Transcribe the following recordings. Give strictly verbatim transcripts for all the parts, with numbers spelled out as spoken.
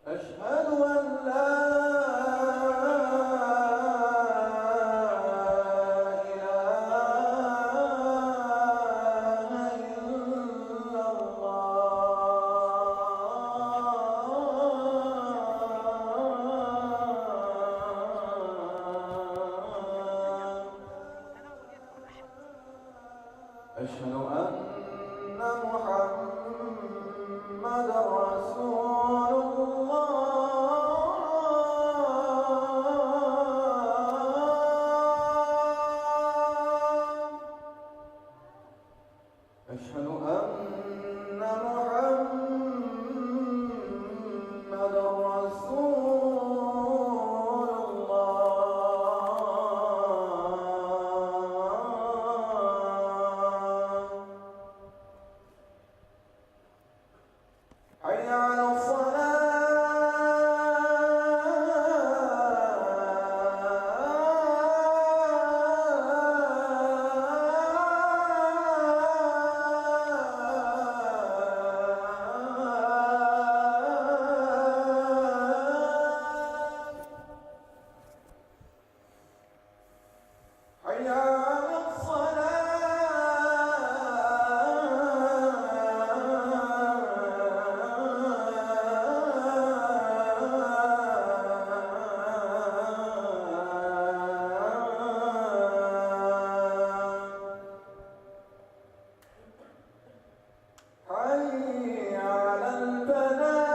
أشهد أن لا إله إلا الله. أشهد أن محمدا رسول الله. أشهد أن محمدا رسول الله. حي على الصلاة. حي على الصلاة. حي على الفلاح.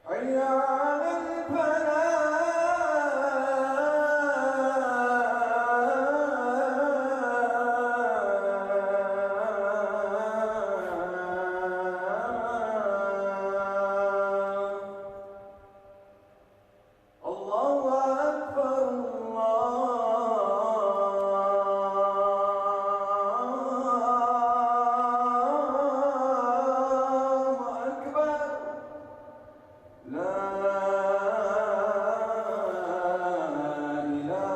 حي على الفلاح. الله أكبر، الله أكبر. لا إله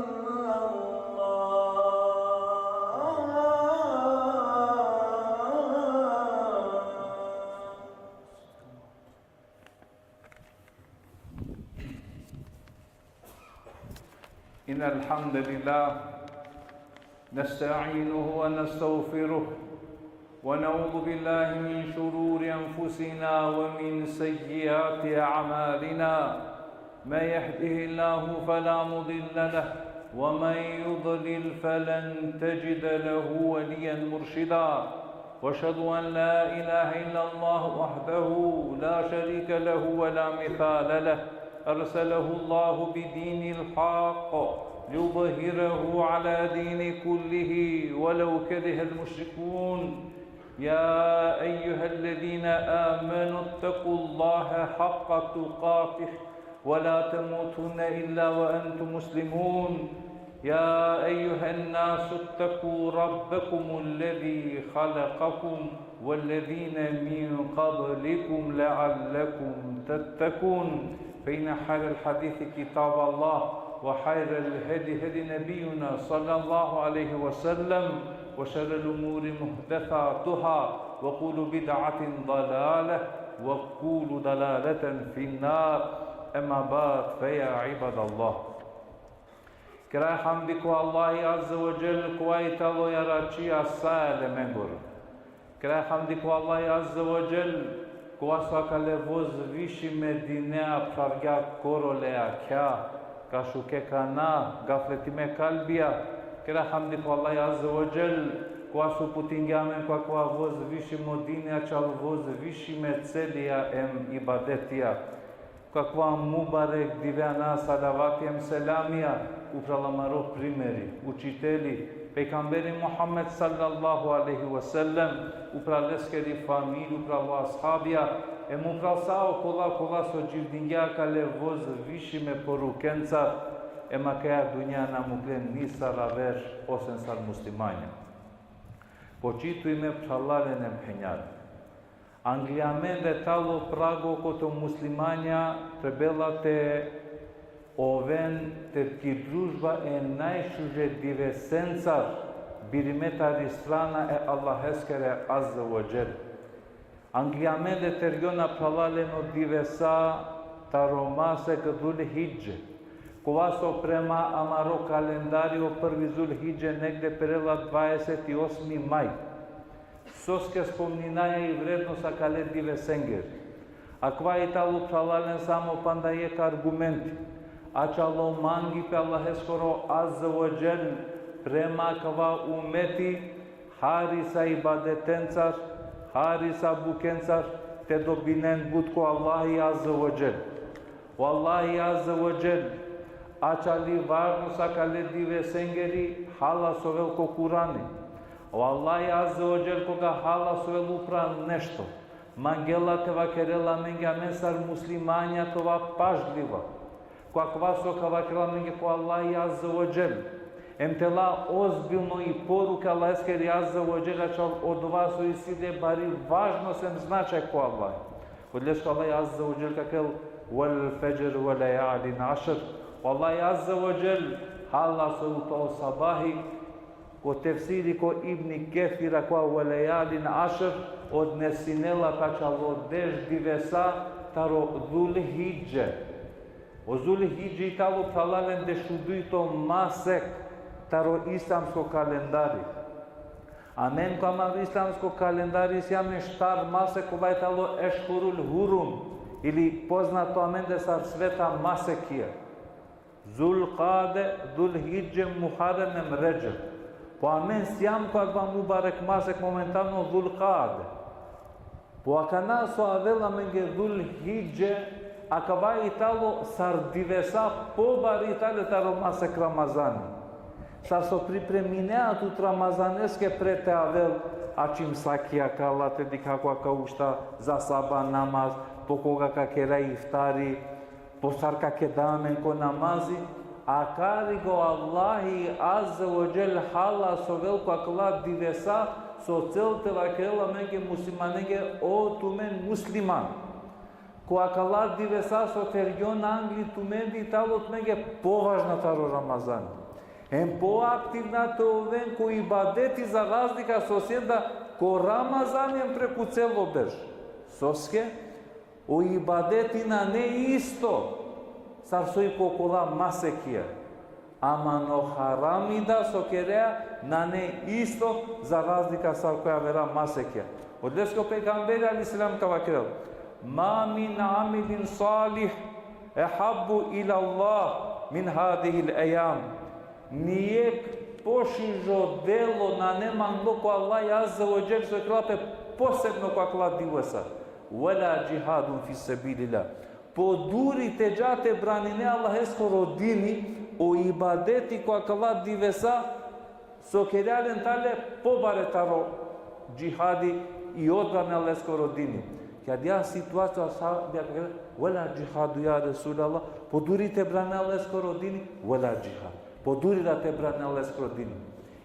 إلا الله. إن الحمد لله نستعينه ونستغفره، ونعوذ بالله من شرور أنفسنا ومن سيئات أعمالنا. من يهده الله فلا مضل له، ومن يضلل فلن تجد له وليا مرشدا. وأشهد أن لا إله إلا الله وحده لا شريك له ولا مثال له، أرسله الله بدين الحق ليظهره على دين كله ولو كره المشركون. يا أيها الذين آمنوا اتقوا الله حق تقاته ولا تموتن إلا وأنتم مسلمون. يا أيها الناس اتقوا ربكم الذي خلقكم والذين من قبلكم لعلكم تتقون. فإن خير الحديث كتاب الله، وخير الهدي هدي نبينا صلى الله عليه وسلم، وشر الأمور محدثاتها، وكل بدعة ضلالة، وكل ضلالة في النار. أما بعد، فيا عباد الله. Kera hamdi ko Allahi Azze ve Dželle, kova i tano jaračija sa elemengoro. Kera hamdi ko Allahi Azze ve Dželle, kova so akale vozvišime dinea phravgja korole jakha, ka šuke kana gafletime kalbija. Kera hamdi ko Allahi Azze ve Dželle, kova so uputingja amen ko akava vozvišimo dini, ačhal vozvišime celija em ibadetija. Ko akava mubarek dive ana salavatija em selamija upral amaro primeri, učiteli, pejgamberi Muhammed sallallahu alejhi ve sellem, upral leskeri familija, upral ashabija, em upral sa okola kola so dživdingja akale vozvišime porukenca, em akaja dunja na mukle nisar aver, osven sar muslimanja. Počitujme phralalen em phenjalen. Angli amende talo prago kote o muslimanja trebela te oven tari ki družba e najšuže divesencar, birime tari strana e Allaheskere azze ve dželle. Angli amende tergjona, phralalen, o divesa taro masek Zul-Hidže, kova so prema amaro kalendari o prvi Zul-Hidže negde perela dvadeset i osmi maj. Soske spomninaja i vrednost akale divesengeri? Akava i talo, phralalen, samo panda jekh argumenti. Ačhalo mangipe Allaheskoro azze ve dželle prema akava umeti, hari sa ibadetencar, hari sa bukencar, te dobinen but ko Allahi azze ve dželle. O Allahi azze ve dželle ačhali važnost akale divesengeri, hala sovel ko Kurani. O Allahi azze ve dželle koga hala sovel upra nešto, mangela te vakerel amenge, amen sar muslimanja te ova pažljiva ko akava so ka vakerel amenge ko Allahi azze ve dželle. Em te la ozbiljno i poruka Allaheskeri azze ve dželle, ačhal odova so isi le bari važnost em značaj ko Allahi. Odoleske o Allahi azze ve dželle ka kerel: "Vel fedžr ve lejalin ašr." O Allahi azze ve dželle hala sovel upro o sabahi, ko tefsiri ko Ibni Kesir, akava ve lejalin ašr odnesinela pe ačhalo deš divesa taro Zul-Hidže. O Zul-Hidže i talo, phralalen, dešudujto masek taro islamsko kalendari. Amen ko amaro islamsko kalendari isi amen štar masek, kova i talo Ešhurul Hurum, ili poznato amende sar sveta masekija. Zul-Kade, Zul-Hidže, Muharem em Redžeb. Po amen sijam ko akava mubarek masek momentalno Zul-Kade. Po akana so avela amenge Zul-Hidže, akava i talo sar divesa pobari tale taro masek Ramazani. Sar so pripreminea tut Ramazaneske pre te avel, ačhim sakija ka la te dikha koga ka ušta za saba namaz, po koga ka kera iftari, po sar ka keda amen ko namazi, akari o Allahi azze ve dželle hala sovel ko akala divesa, so cel te vakerel amenge muslimanenge: O tumen musliman, ko akala divesa so tergjona angli tumende i talo tumenge považna taro Ramazani. Em poaktivna te oven ko ibadeti za razlika so sien da ko Ramazani em preku celo berš. Soske? O ibadeti nane isto sar soj ko okola masekija. Ama o harami da so kerea nane isto za razlika sar ko javera masekija. Odoleske o pejgamberi alejhi selam ka vakerel: "Ma min amelin salih ehabbu ila Allah min hadihil ejam." Nijekh pošužo delo nane manglo ko Allahi azze ve dželle so kerela pe posebno ko akala divesa. Vela džihadun fi sebilillah. Poduri te dža te branine Allaheskoro dini, o ibadeti ko akala divesa so kerea len tale pobare taro džihadi i odbrana Allaheskoro dini. Ki adaja situacija o ashabija ka kerel: "Vela džihadu ja Resulallah, poduri te brane Allaheskoro dini, vela džihad." Poduri da te brane Allaheskoro dini.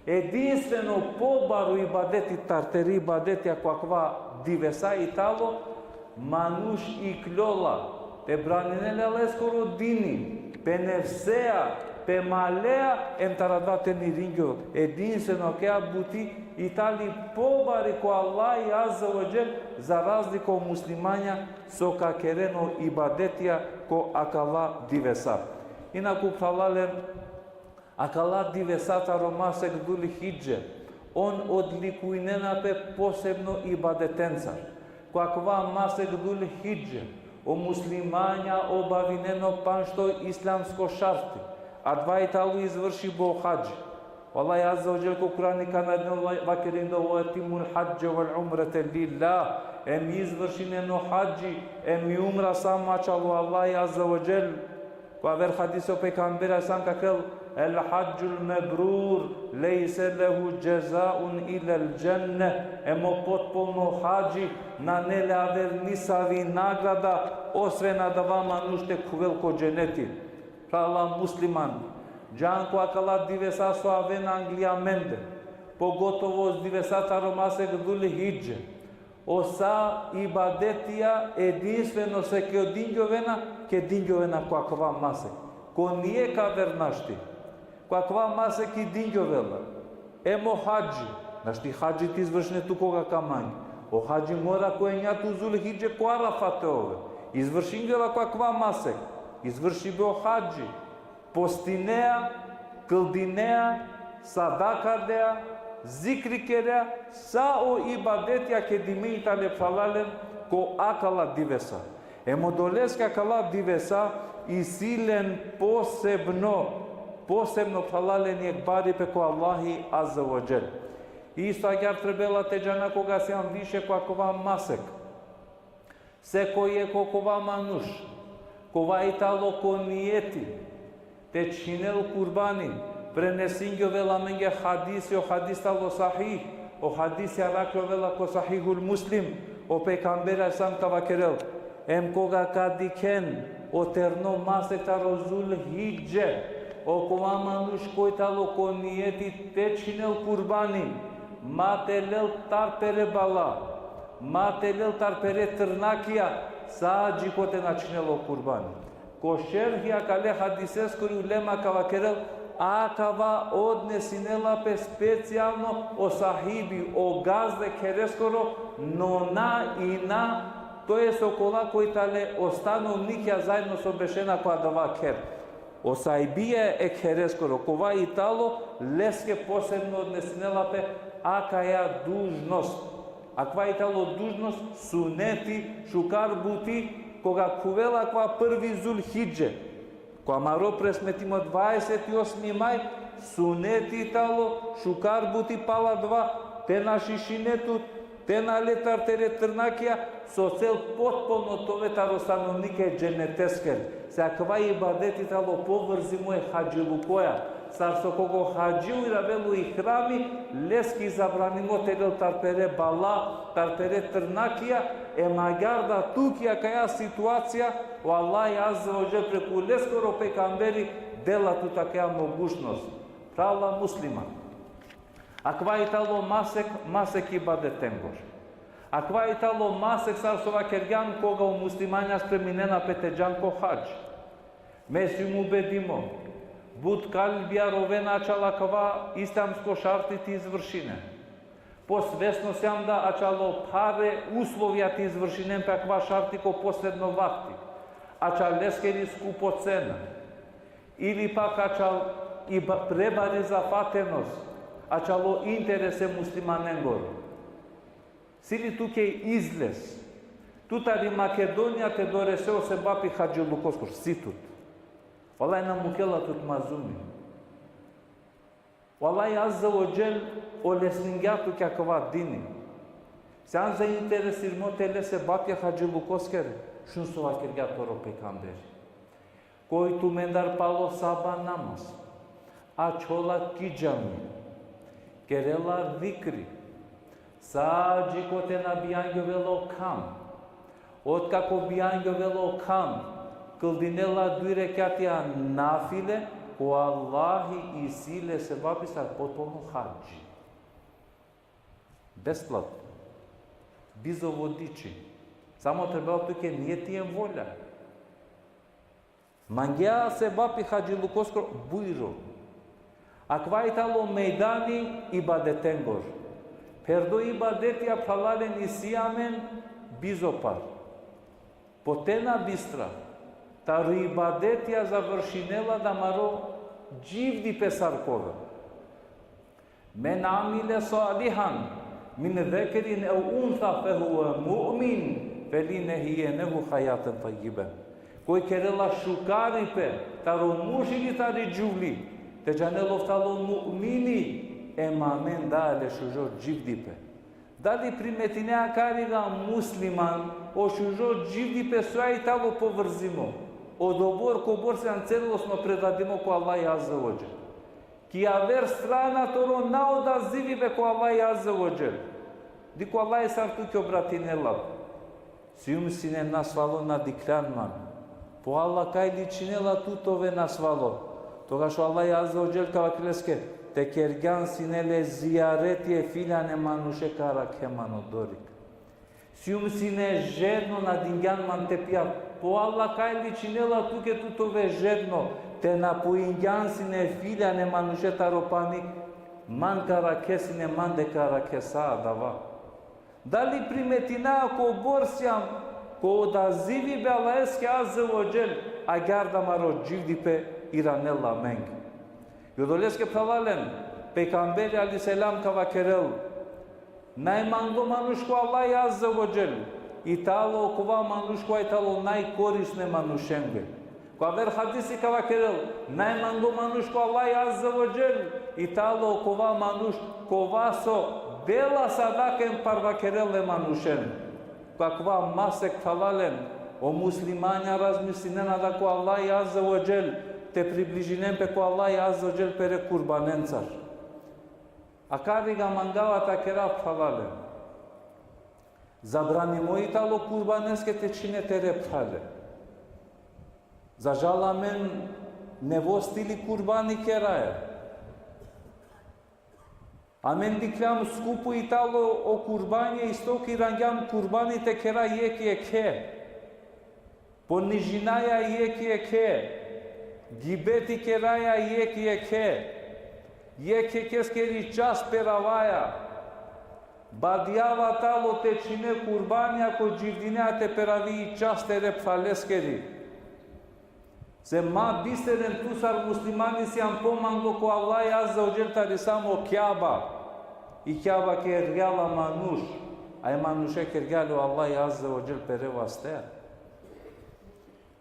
Edinstveno pobaro ibadeti tari teri ibadetija ko akava divesa i talo, manuš ikljola te braninel e Allaheskoro dini, pe nefseja, pe malea, em taro adava te niringjol. Edinstveno akaja buti i tali pobari ko Allahi azze ve dželle, za razlika o muslimanja so ka keren o ibadetija ko akala divesa. Inaku, phralalen, akala divesa taro masek Zul-Hidže, on odlikujnena pe posebno ibadetencar. Ko akava masek Zul-Hidže, o muslimanja obavinena o pandžto islamsko šarti, adava i talo izvršiba o hadži. O Allahi azze ve dželle ko Kurani ka naredinel, vakerindoj: "Ve etimmul hadže vel umrete lillah", em izvršinen o hadži, em i umra samo ačhalo Allahi azze ve dželle. Ko aver hadisi o pejgamberi alejhi selam ka kerel: "El hadžul mebrur lejse lehu džezaun ilel dženne", em o potpuno hadži nane le aver nisavi nagrada, osven adava manuš te khuvel ko dženeti. Phrala musliman, džan ko akala divesa so avena angli amende, pogotovo divesa taro masek Zul-Hidže, O sa ibadetija edinstveno se kedingjovena, kedingjovena ko akava masek. Ko nijekh aver našti. Ko akava masek kedingjovela. Em o hadži, našti hadži te izvršine tu koga ka mange. O hadži mora ko enjato Zulhidže ko Arafa te ove. Izvršingjovela ko akava masek. Izvršibe o hadži. Postinea, kldinea, sadaka dea, zikri kerea, sa o ibadetija kedime i tane phralalen ko akala divesa. Em odoleske akala divesa isi len posebno, posebno phralalen jekh baripe ko Allahi Azze ve Dželle. Isto agjaar trebela te džana koga sijam više ko akava masek. Sekoj jekh okova manuš, kova i talo ko nijeti te čhinel kurbani, prenesingjovela amenge hadisi, o hadis talo sahih, o hadisi arakljovela ko Sahihul Muslim, o pejgamberi alejhi selam ka vakerel: Em koga ka dikhen o terno masek taro Zulhidže, okova manuš koj talo ko nijeti te čhinel kurbani, ma te lel tar pere bala, ma te lel tar pere trnakija, sa džikote na čhinel o kurbani. Ko šerhi akale hadiseskoro ulema ka vakerel, akava odnesinela pe specijalno o sahibi, o gazde khereskoro, no na i na, to jest okola koj tale o stanovnikija zaedno so bešena ko adava kher. O sahibija e khereskoro, kova i talo, leske posebno odnesinela pe akaja dužnost. Akava i talo dužnost, suneti, šukar buti, koga khuvela akava prvi Zulhidže, ko amaro presmetimo dvadeset i osmi maj, suneti i talo, šukar buti pala dva, te na šišine tut, te na le tar tere trnakija, so cel potpuno te ove taro stanovnike e dženeteskere. Se akava ibadeti talo povrzimo e hadžilukoja. Sar so koga o hadži uravel o ihrami, leske i zabranimo te lel tar pere bala, tar pere trnakija, em agjaar da tu ki akaja situacija, o Allahi Azze ve Dželle preku leskoro pejgamberi dela tut akaja mogućnost. Phrala musliman. Akava i talo masek, masek ibadetengoro. Akava i talo masek sar so vakergjan koga o muslimanja spreminena pe te džan ko hadž. Me sijum ubedimo, but kalbija rovena ačhal akava islamsko šarti te izvršinen. Posvesno sijam da ačhalo phare uslovija te izvršinen pe akava šarti ko posledno vakti. Ačhal leskeri skupo cena. Ili pak ačhal i ba-, prebari zafatenost, ačhalo interes e muslimanengoro. Si li tuke izlez? Tu tari Makedonija te dorese o sebapi hadžilukoskoro, si tut. Vallahi na mukela tut mazumi. O Allahi Azze ve Dželle olesningja tut ki akava dini. Sijam zainteresirimo te le sebapi hadžilukoskere, šun so vakergja toro pejgamberi. Koj tumendar palo sabah namaz ačhola ki džami, kerela zikri, sa džikote na bijangjovela o kham, otkako bijangjovela o kham, kldinela duj rekjatija nafile, ko Allahi isi le sebapi sar potpuno hadži. Besplatno. Bizo vodiči. Samo trebela tuke nijeti em volja. Mangea sebapi hadžilukoskoro, bujro. Akava i talo mejdani ibadetengoro. Pherdo ibadetija, phralalen, isi amen bizo par. Po te na bistra, taro ibadetija završinela da amaro dživdipe sar ka ovel. Men amile salihan min zekerin ev unsa fehuve mu'min, felenuhjijennehu hajaten tajjibe. Koj kerela šukaripe, taro murš ili tari džuvli, te džanel ov talo mu'mini, em amen da le šužo dživdipe. Dali primetinea akariga musliman, o šužo dživdipe so i talo povrzimo, odobor kobor sijam celosno predadimo ko Allahi Azze ve Dželle. Ki aver strana toro na odazivibe ko Allahi Azze ve Dželle. Dikh o Allahi sar tuke obratinela. Sijum sine nasvalo, na dikhljan man. Po Allah kaj ličinela tu te ove nasvalo. Togaš o Allahi Azze ve Dželle ka vakerel leske, te kergjan sine le zijareti e filan e manuše ka arakhe man odorik. Sijum sine žedno, na dingjan man te pijav. Po Allah, kaj ličinela tuke tu te ove žedno, te napoingjan sine filja e manuše taro pani, man ka arakhe sine, mande ka arakhe sa adava. Dali primetina kobor sijam ko odazivibe Allaheske azze ve dželle, agjaar da amaro dživdipe iranela amenge. I odoleske phralalen, pejgamberi alejhi selam ka vakerel: Najmanglo manuš ko Allahi azze ve dželle i tano okova manuš kova i tano najkorisno e manušenge. Ko aver hadisi ka vakerel: Najmanglo manuš ko Allahi azze ve dželle i tano okova manuš kova so dela sadaka em parvakerel e manušen. Ko akava masek, phralalen, o muslimanja razmislinena da ko Allahi azze ve dželle, te približinen pe ko Allahi azze ve dželle pere kurbanencar. Akari ka mangava te kera, phralalen. Zabranimo i tano kurbaneske te čhine tere phrale. Za žal amen nevo stili kurbani keraja. Amen dikhljan skupo i tano o kurbani, isto ka irangjam kurbani te kera jekh jekhe. Ponižinaja jekh jekhe. Gibeti keraja jekh jekhe. Jekh jekheskeri čast peravaja. Badjava tano te čhine kurbani, ako dživdinea, te peravi i čast tere phraleskeri. Se ma bisteren tu sar muslimani sijam pomanglo ko Allahi azze ve dželle tari samo Kjaba. I Kjaba kergja la manuš, a e manuše kergja le o Allahi azze ve dželle pere vastea.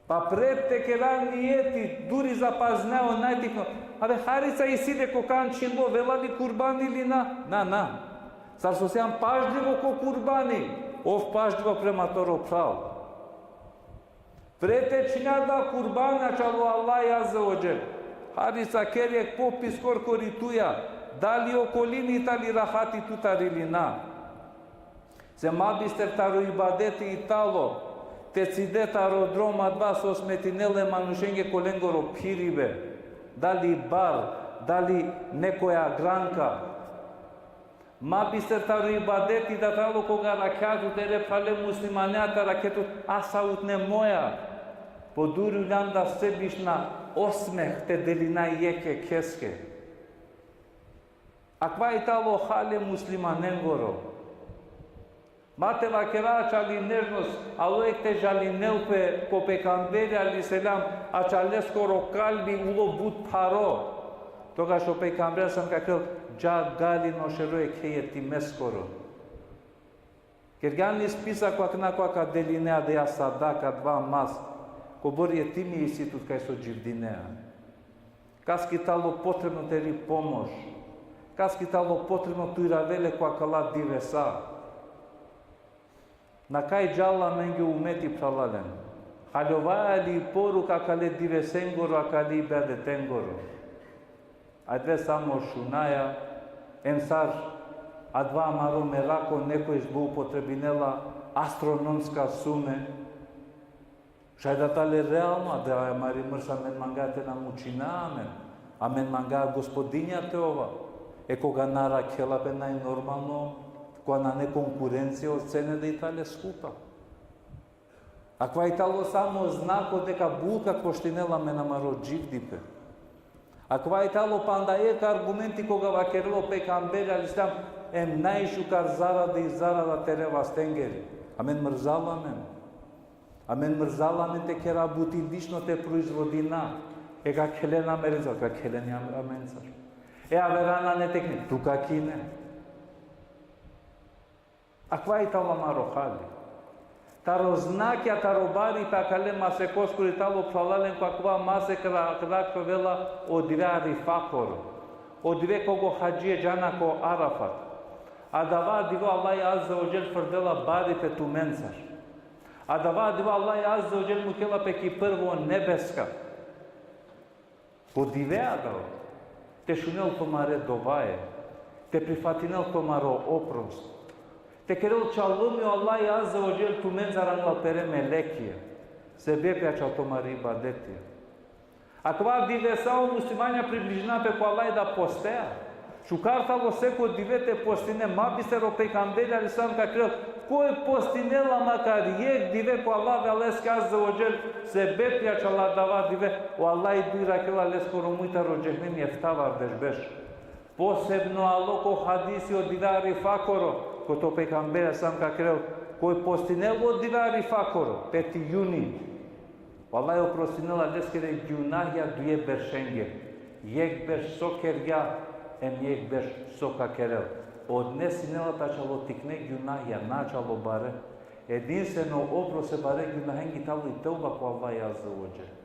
Pa pred te kera nijeti, duri zapaznea o najtikno. Abe, harica isi de ko kan čhinlo, avela li kurbani ili na? Na, na. Sar so sijam pažljivo ko kurbani, ov pažljivo prema toro phral. Pred te čhine da kurbani, ačhal o Allahi azze ve dželle. Harica ker jekh popis korkori tuja, dali okolini tali rahati tutar ili na. Se ma bister taro ibadeti i tano te cide taro drom adava so smetinela e manušenge ko lengoro phiribe, dali bar, dali nekoja granka. Ma bister taro ibadeti da tano koga rakhe tut tere phrale muslimane, te rakhe tut asavutne moja. Po duri uljan da sebišna osmeh te delina jekh jekheske. Akava i tano hali e muslimanengoro. Ma te vakera ačhali nežnost, alo jekh te žalinel pe ko pejgamberi alejhi selam, ačhaleskoro kalbi ulo but pharo. Togaš o pejgamberi sam ka kerel: Dža galin o šero jekhe jetimeskoro. Kergjan li spisak ko akana kova ka delinea adaja sadaka adava mas, kobor jetimi isi tut kaj so dživdinea. Kaske i tano potrebno teri pomoš. Kaske i tano potrebno te uravel le ko akala divesa. Na kaj džala amenge umeti, phralalen. Haljovaja li poruka akale divesengoro, akale ibadetengoro. Adava samo šunaja, em sar adava amaro merako nekoj zloupotrebinela astronomska sume. Šaj da tale realno, adava amari mrs, amen mangaja te na mučina amen. Amen mangaja gospodinja te ova. E koga na rakhela pe, najnormalno, koga nane konkurencija, o cene da i tale skupa. Akava i talo samo znako deka but ka koštinela amen amaro dživdipe. Akava i talo panda jekh argumenti koga vakerela o pejgamberi alejhi selam, em najšukar zarada i zarada tere vastengeri. Amen mrzala amen. Amen mrzala amen te kera buti lično te proizvodina. E ka khelen amen, ka khelen amen, amencar. E avera nane te kine, tu ka kine. Akava i talo amaro hali. Taro znakija taro baripe akale masekoskoro i talo, phralalen, ko akava masek ra-, rakhovela o dive Arifakoro. O dive koga o hadžije džana ko Arafat. Adava dive o Allahi azze ve dželle frdela baripe tumencar. Adava dive o Allahi azze ve dželle mukhela pe ki prvo nebeska. Ko dive adava, te šunel tumare dovaje, te prifatinel tumaro oprost, te kerel čalumi o Allahi azze ve dželle tumencar angla pere melekija, sebepi ačhal tumari ibadetija. Akava divesa o muslimanja približina pe ko Allahi da postea, Šukar tano seko dive te postine, ma bister o pejgamberi alejhi selam ka kerel, koj postinela makar jekh dive ko Allah ve, Allaheske azze ve dželle, sebeplija čala adava dive, o Allah dujra kerela leskoro muj taro džehenemi eftavardeš berš. Posebno alo ko hadisi o dive arifakoro, kote o pejgamberi alejhi selam ka kerel, koj postinela o dive arifakoro, peti juni, o Allah oprostinela leskere gjunahja duje beršenge. Jekh berš so kergja, em jekh berš so ka kerel. Odnesinela ta čalo tikne gjunahja, na čalo bare. Edinstveno oprost e bare gjunahenge tano i tevba ko Allah azze ve dželle.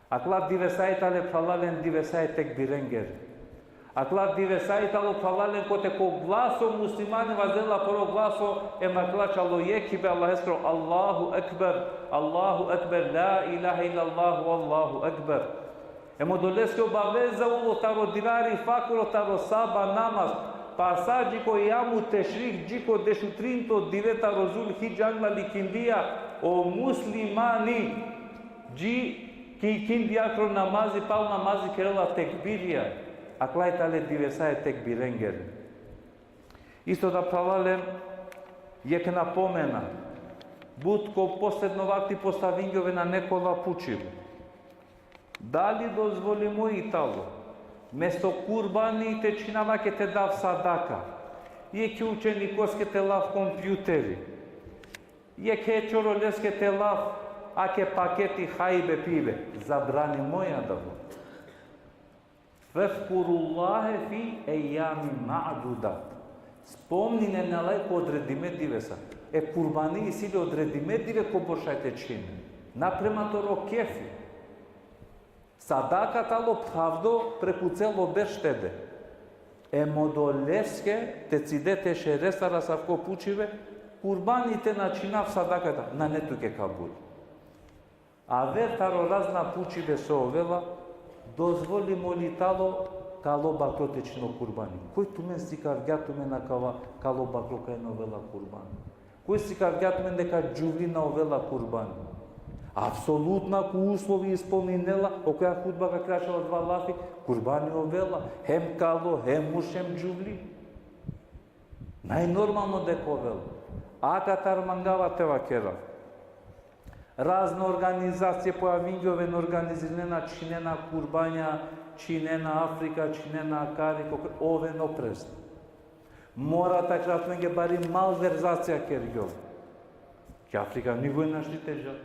Akala divesa i tale, phralalen, divesa e tekbirengere. Akala divesa i tano, phralalen, kote ko glaso muslimani vazdela poro glaso, em akala čalo jekhibe Allaheskoro: Allahu ekber, Allahu ekber, la ilahe illallah, Allahu ekber. Em odoleske obaveza ulo taro dive arifakoro, taro saba namaz, pa sa dži ko jamu tešrik, dži ko dešutrinto dive taro Zul hidž, anglal ikindija, o muslimani dži ki ikindijako namazi, pal namazi kerela tekbirja. Akala i tale divesa e tekbirengere. Isto da, phralalen, jekh napomena. But ko posledno vakti postavingjovena nekola pučibe. Dali dozvolimo i tano mesto kurbani te čhinav ake te dav sadaka, jekhe učenikoske te lav kompjuteri, jekhe čoroleske te lav ake paketi hajbe pibe? Zabranimo i adava. Fezkurullahe fi ejjamin ma'dudat. Spomninen e Allahe ko odredime divesa. E kurbani isi le odredime dive kobor šaj te čhine. Na prema toro kefi. Sadaka tano phravdo preku celo berš te de. Em odoleske te cide te šere sar asavko pučibe, kurbani te na čhinav, sadaka te, nane tuke kabul. Aver taro razna pučibe so ovela, dozvolimo li tano kalo bakro te čhino kurbani? Koj tumen sikavgja tumen akava kalo bakro kaj na ovela kurbani? Koj sikavgja tumen deka džuvli na ovela kurbani? Apsolutno, ako uslovi ispolninela, okoja hutba ka kera čala adava lafi, kurbani ovela, hem kalo, hem murš, hem džuvli. Najnormalno deka ovela. Akatar mangava te vakerav. Razne organizacije pojavingjovena, organizirinena, čhinena kurbanja, čhinena Afrika, čhinena akari, kokri, oven oprezna. Mora te vakerav tumenge, bari malverzacija kergjovena. Ki Afrika nigoj našti te džal.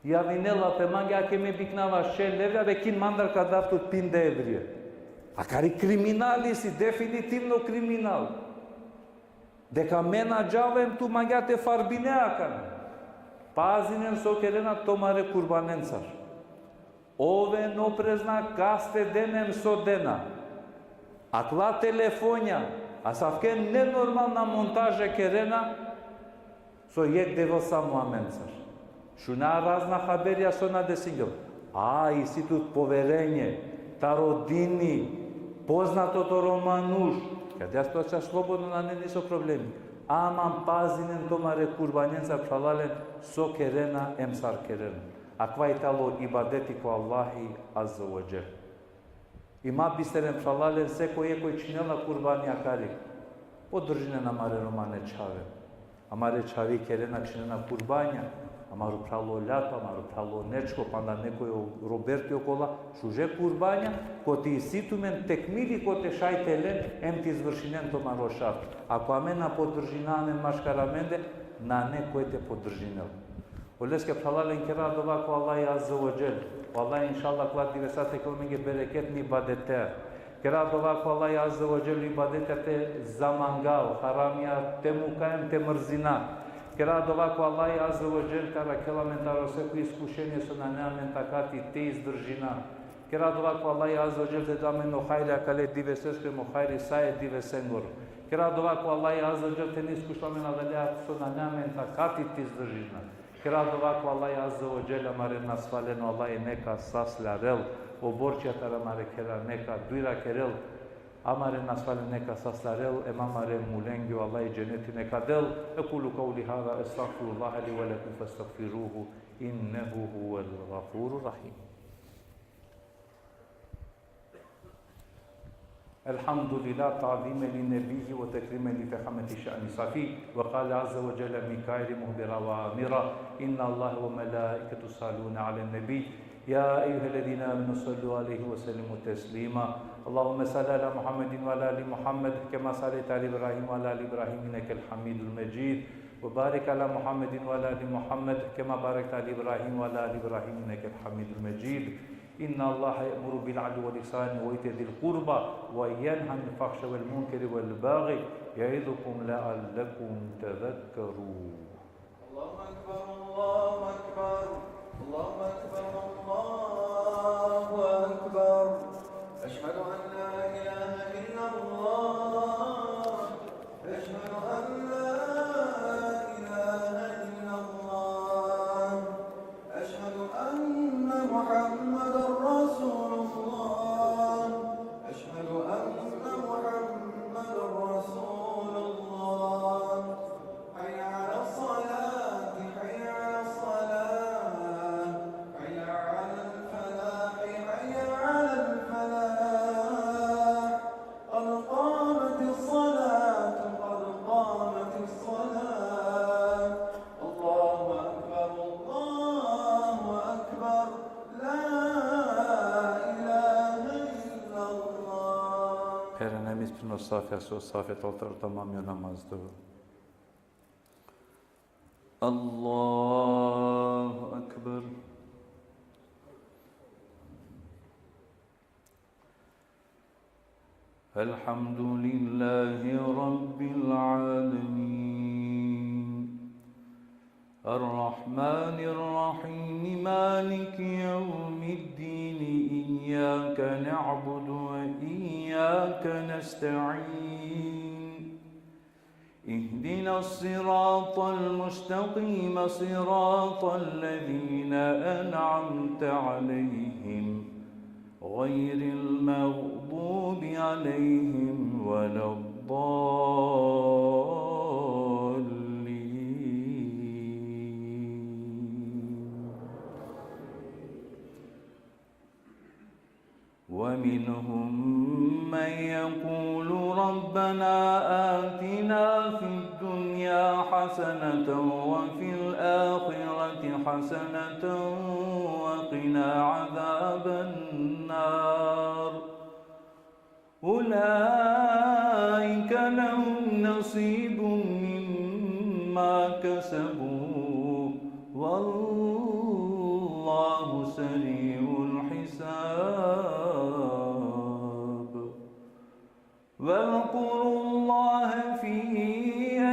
Javinela pe mange, ake me biknava šel evri, be kin mandar ka dav tut pinda evri. Akari kriminal isi, definitivno kriminal. Deka me na džava em tu mangea te farbine akana. Pazinen so kerena tumare kurbanencar. Oven oprezna kaste dena em so dena. Akala telefonja, asavke nenormalna montaže kerena, so jekh Devel samo amencar. Šuna razna haberja so na desingjol. A, isi tut poverenje, taro dini, poznato toro manuš. Ki adaja situacija slobodno, nane niso problemi. Ama pazinen tumare kurbanencar, phralalen, so kerena em sar kerena. Akava i tano ibadeti ko Allahi Azze ve Dželle. I ma bisteren, phralalen, sekoj jekh koj čhinela kurbani akari, podržinen amare romane čhave. Amare čhavi kerena, čhinena kurbanja. Amaro phralo Ljato, amaro phralo Nečko, panda nekoj o Roberti okola, šuže kurbanja, kote isi tumen tekmili kote šaj te len, em te izvršinen tumaro šart. Ako amen na podržina amen maškar amende, nane koj te podržinel. Oleske, phralalen, kera dova ko Allahi Azze ve Dželle. O Allah, inšallah, akala divesa te kerel amenge bereketni ibadete. Kera dova ko Allahi Azze ve Dželle, ibadete te zamangal, haramija te muka em te mrzina. Kera dova ko Allahi Azze ve Dželle te arakhel amen taro seko iskušenie so nane amen takati te izdržina. Kera dova ko Allahi Azze ve Dželle te del amen o hajri akale diveseskoro em o hajri sa e divesengoro. Kera dova ko Allahi Azze ve Dželle te na iskušel amen adalea so nane amen takati te izdržina. Kera dova ko Allahi Azze ve Dželle amare nasvalen o Allahi neka saslarel, o borčija taro amare khera neka dujra kerel, amare nasvalen neka saslarel, em amare mulenge o Allahi dženeti neka del. أقول قولي هذا أستغفر الله لي ولكم فاستغفروه إنه هو الغفور الرحيم. الحمد لله تعظيما لنبيه وتكريما لفخامة شأن صفيه. وقال عز وجل من قائل مخبرا وآمرا: إن الله وملائكته يصلون على النبي يا أيها الذين آمنوا صلوا عليه وسلموا تسليما. اللهم صل على محمد وعلى آل محمد كما صليت على إبراهيم وعلى آل إبراهيم إنك الحميد المجيد. وبارك على محمد وعلى آل محمد كما باركت على إبراهيم وعلى آل إبراهيم إنك الحميد المجيد. إن الله يأمر بالعدل والإحسان وإيتاء ذي القربى وينهى عن الفحشاء والمنكر والبغي يعظكم لعلكم تذكرون. الله أكبر، الله أكبر، الله أكبر، الله أكبر. أشهد أن لا إله إلا الله. أشهد أن لا إله إلا الله. أشهد أن محمدا رسول الله. أشهد أن محمدا رسول الله. حي على الصلاة، حي على الصلاة، حي على الفلاح، حي على الفلاح. قد قامت الصلاة، قد قامت الصلاة. الله أكبر، الله أكبر. لا إله إلا الله. Pere namaz prema safi, so safi, tal tar tamam yo namaz do. الله أكبر. الحمد لله رب العالمين. الرحمن الرحيم. مالك يوم الدين. إياك نعبد وإياك نستعين. اهدنا الصراط المستقيم، صراط الذين أنعمت عليهم، غير المغضوب عليهم ولا الضالين. ومنهم من يقول ربنا آتنا في الدنيا حسنة وفي الآخرة حسنة وقنا عذاب النار. أولئك لهم نصيب مما كسبوا والله سريع الحساب. واذكروا الله في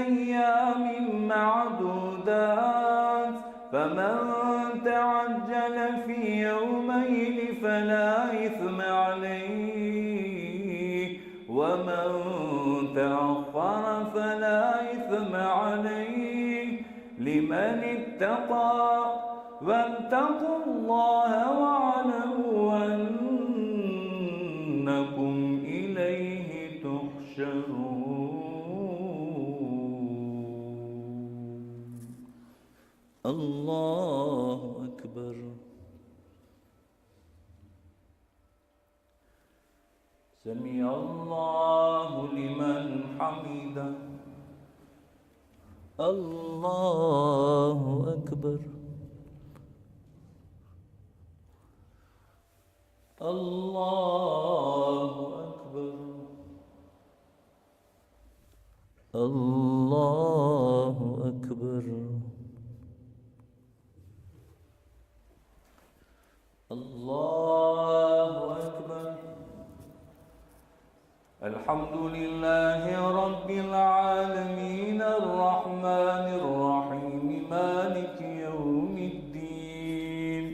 أيام معدودات، فمن تعجل في يومين فلا إثم عليه، ومن تأخر فلا إثم عليه، لمن اتقى. واتقوا الله واعلموا أنكم إليه تحشرون. الله أكبر. سمع الله لمن حمده. الله أكبر. الله أكبر. الله أكبر. الله أكبر. الحمد لله رب العالمين، الرحمن الرحيم، مالك يوم الدين.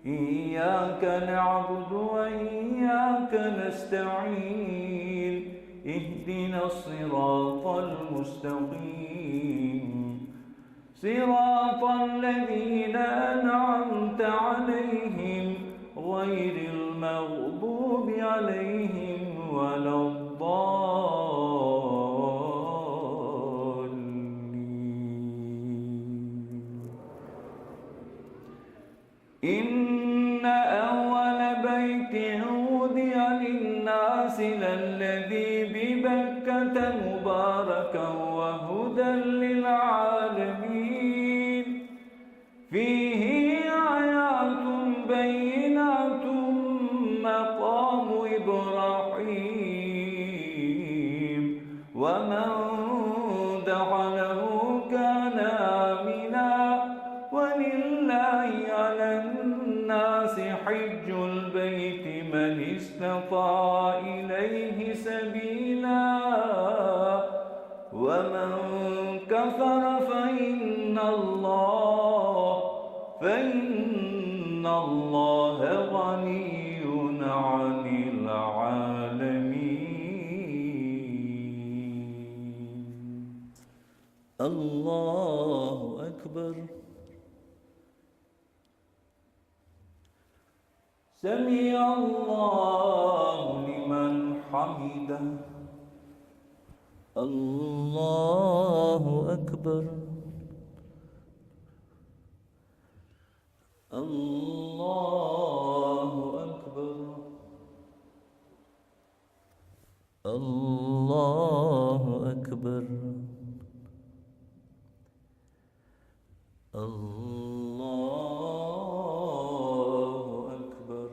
إياك نعبد وإياك نستعين. اهدنا الصراط المستقيم. صراط الذين أنعمت عليهم غير المغضوب عليهم ولا الضالين. إن أول بيت وضع للناس للذي مباركا وهدى للعالمين. فيه آيات بينات مقام إبراهيم ومن دخله كان آمنا ولله على الناس حج البيت من استطاع إليه سبيلا ومن كفر فإن الله فإن الله غني عن العالمين. الله أكبر. سمع الله لمن حمده. الله أكبر. الله أكبر. الله أكبر. الله أكبر.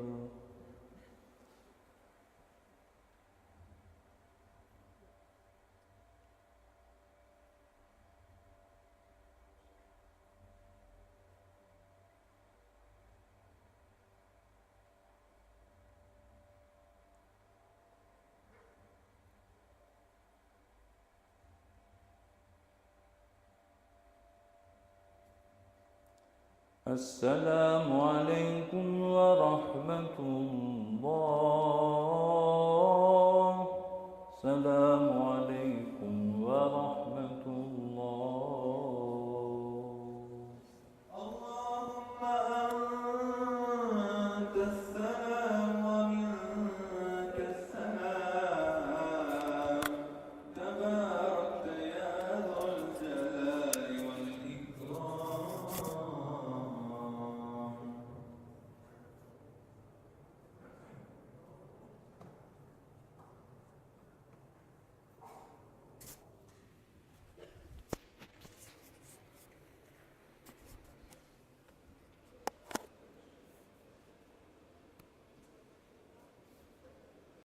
السلام عليكم ورحمة الله. سلام.